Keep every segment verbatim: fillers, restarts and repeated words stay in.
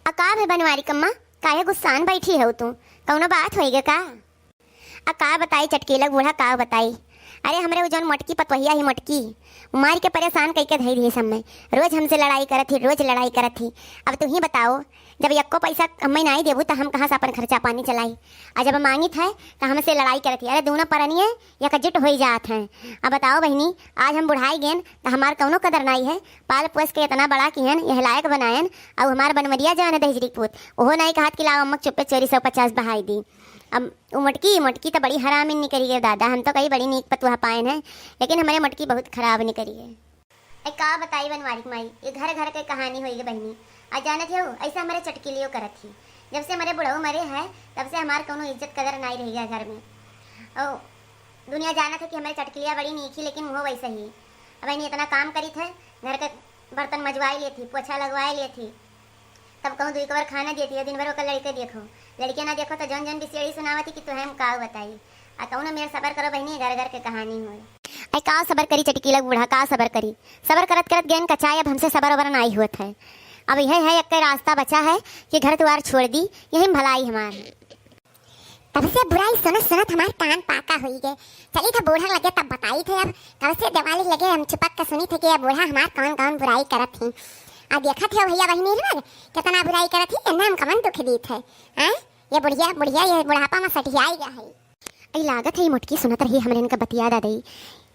अ का भे बनवारी कम्मा, काहे गुस्सान बैठी हउ तू? कउनो बात होइगे का? अ का बताई चटकीलक बूढ़ा, का बताई? अरे हमरे उ जउन मोटकी पतोहिया ही मोटकी, उ मारि के परेसान कइके धइ दिहिस हम्मे। रोज हमसे लड़ाई करत ही, रोज लड़ाई करत ही। अब तुहीं बताओ, जब एक्को पइसा हम्मे नाहीं देबू त हम कहाँ से आपन खर्चा पानी चलाई? अ जब माँगित है त हमसे लड़ाई करत ही। अरे दूनो परनिये एकजुट होइ जात हैं। अब बताओ बहिनी, आज हम बुढ़ाइ गेन त हमार कउनो कदर नाहीं है। पाल पोस के एतना बड़ा किहन, यह लायक बनायन, अउ हमार बनवरिया जउन है दहिजरी के पूत, ओहो नाहीं कहत कि लाव अम्मा क चुप्पे चोरी सौ पचास बहाइ दी। अब उ मोटकी, मोटकी त बड़ी हरामिन निकरि गै दादा, हम तउ कही बड़ी नीक पतोह पाएन है, लेकिन हमरे मोटकी बहुत खराब निकरि गै। अइ का बताई बनवारी क माई, ये घर घर के कहानी होइगे बहिनी। अ जानत हउ, अइसे हमरे चटकीलियो करत ही। जब से हमरे बुढ़ऊ मरे है, तब से हमार कउनो इज्जत कदर नाहीं रहि गै घर में। अउ दुनिया जानत है कि हमरे चटकीलिया बड़ी नीक ही, लेकिन उहो वइसे ही। अब बहिनी एतना काम करित है, घर के बर्तन मजवाइ लेत ही, पोछा लगवाइ लेत ही, तब कहूँ दुइ कवर खाना देत ही, दिन भर ओकर लड़िके देखो, लड़िके ना देखो त जउन जउन बिसेड़ी सुनावत ही कि तुहैं हम का बताई। अ कउनो मेर सबर करो बहिनी, घर घर के कहानी होय। अइ का सबर करी चटकीलक बूढ़ा, का सबर करी? सबर करत करत गेन कचाय, अब हमसे सबर ओबर नाहीं होत है। अब यह है, एक्के रास्ता बचा है कि घर दुआर छोड़ दी, यही में भलाई हमार है। तब से बुराई सुनत सुनत हमार कान पाका होइगे। चलित है बूढ़ा लगे तब बताइत है। अब कब से देवाली लगे हम चिपक के सुनित है कि ये बूढ़ा हमार कउन कउन बुराई करत ही। अ देखत है भइया बहिनी लोग, केतना बुराई करत ही, एन्ने हम कवन दुख दीत है। आँय? ये बुढ़िया, बुढ़िया ये बुढ़ापा में सठियाइ गै है। अइ लागत है ये मोटकी सुनत रही हमरे इनका बतिया दादई।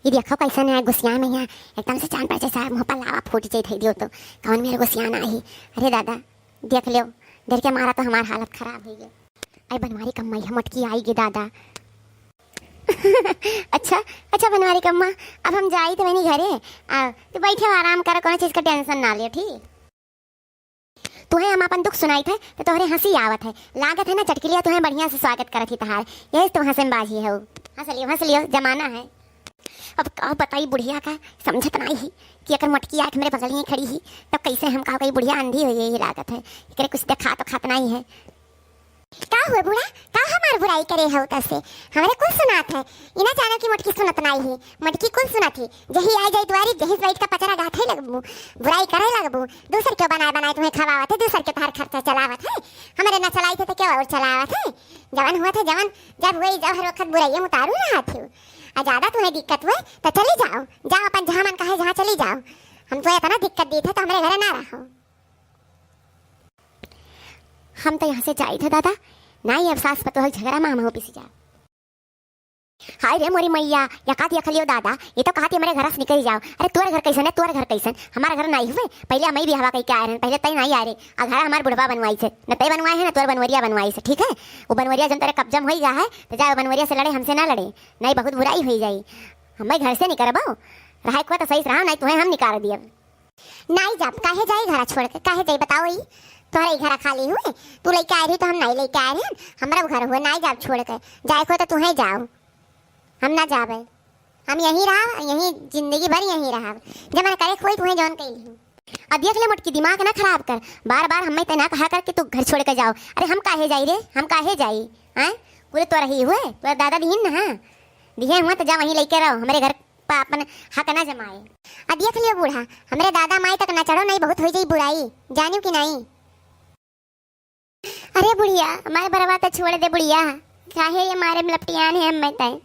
ये देखो कइसन है गुसियान है, एकदम से चान पर जइसा मुँह पर लावा फूट जाई धइ दियो तो। कउन मेर गुसियान आही। अरे दादा, देख लेव, डर के मारा तो हमार हालत खराब होइगे। अइ बनवारी कम्मा, ये मोटकी आइगे दादा। अच्छा, अच्छा बनवारी कम्मा, अब हम जाइत बहिनी घरे। अ तू बैठे आराम करो, कउनो चीज का tension ना लेव, ठीक? तुहैं हम आपन दुख सुनाइत है त तोहरे हँसी आवत है। लागत है ना चटकीलिया तुहैं बढ़िया से स्वागत करत ही तहार, यही से तू हँसे में बाझी हउ। हँस लियो, हँस लियो, जमाना है। अब का बताई बुढ़िया का, समझत नाहीं ही कि एकर मोटकी आइके हमरे बगलिये खड़ी ही, तब कइसे हम का कही, बुढ़िया अंधी होइ गई ही लागत है, एकरे कुछ देखात ओखात नाहीं है। का हुए बूढ़ा, का हमार बुराई करे हउ तसे? हमरे कुल सुनात है। ई ना जानो कि मोटकी सुनत नाहीं ही। मोटकी कुल सुनत ही। जही आइ जाई दुआरी, जही से बैठ के पचरा गाथे लगबू, बुराई करे लगबू। दूसर के बनाए बनाए तुहैं खवावत है, दूसर के तहार खर्चा चलावत है। हमरे ना चलाइत है त केहू अउर चलावत है? जवन होत है, जवन जब होई, जब हर वक्त बुराइये में उतारू रहत ही। अ ज्यादा तुहैं दिक्कत हुए त चली जाओ, जाओ आपन जहाँ मन कहे जहाँ चली जाओ। हम तुहैं एतना दिक्कत दीत है त हमरे घरे ना रहो। हम त यहाँ से जाइत है दादा, नाहीं अब सास पतोह के झगड़ा में हमहू पिसि जाब। हाय रे मोरी मइया, या का देख लियो दादा, ये तो कहत ही हमरे घर से निकरि जाओ। अरे तोर घर कइसन है, तोर घर कइसन? हमार घर नाहीं हुए, पहिले हमही बियाहवा कइके आए रहन, पहिले तइ नाहीं आए रहे। अ घर हमार बुढ़वा बनवाइस है, न तइ बनवाए है, न तोर बनवरिया बनवाइस है, ठीक है? उ बनवरिया जउन तोरे कब्जा में होइ गै है, त जा उ बनवरिया से लड़े, हमसे ना लड़े, नाहीं बहुत बुराई होइ जाई। हमरे घर से निकरबो, रहै को त सही से रहो, नाहीं तुहैं हम निकार दियब। नाहीं जाब, काहे जाई घरा छोड़ के, काहे जाई बताओ? ई तोहरा ई घरा खाली हुए, तू लइके आए रही त हम नाहीं लइके आए रहन, हमरा घर हुए, नाहीं जाब छोड़ के, जाए को त तुहैं जाओ, हम ना जाबे, हम यहीं रहब, यहीं जिंदगी भर यहीं रहब, जब मन करे खोई तुहैं जउन कइली। अब देख ले मोटकी, दिमाग ना खराब कर, बार बार हम्मे तै ना कहा कर कि तू घर छोड़ के जाओ। अरे हम काहे जाई रे, हम काहे जाई? हैं? पूरे तो रही हुए, तोर दादा दिहिन ना, हाँ? दिहे हुए त जा वहीं लइके रहो, हमरे घर पा अपन हक ना जमाए। आ देख लियो बूढ़ा, हमरे दादा माई तक ना चढ़ो, नहीं बहुत होइ जाई बुराई, जानियो कि नहीं? अरे बुढ़िया, माई बरवा त छोड़ दे बुढ़िया, काहे ये मारे में लपटियान है हम्मे तय?